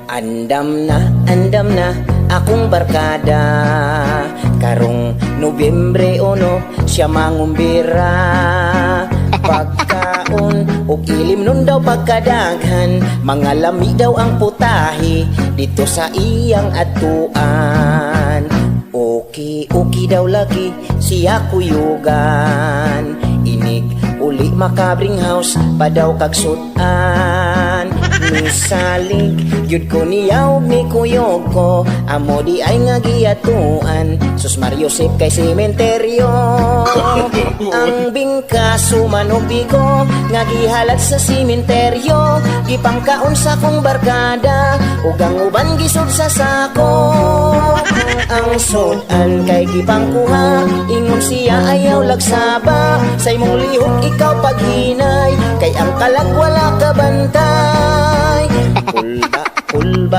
Andam na akong barkada. Karong Nobyembre 1 siya mangumbira. Pagkaon og ilim nun daw pagkadaghan. Mga lami daw ang putahe dito sa iyang atuan. Okay, okay daw lagi siya kuyugan. Inig uli makabring house pa daw kagsutan. Misalig gyud ko niya og ni kuyog ko. Amo di ay nga giyatuan. Sus Mariosep kay sementeryo. Ang bingka suman og bigo nga gihalat sa sementeryo. Gipangkaon sa kong barkada ug ang uban gisud sa sako. Ang sudan kay gipangkuha. Ingon siya ayaw lagsaba. Sa imong lihok ikaw paghinay. Kay ang kalag wala ka bantay. Kulba, kulba.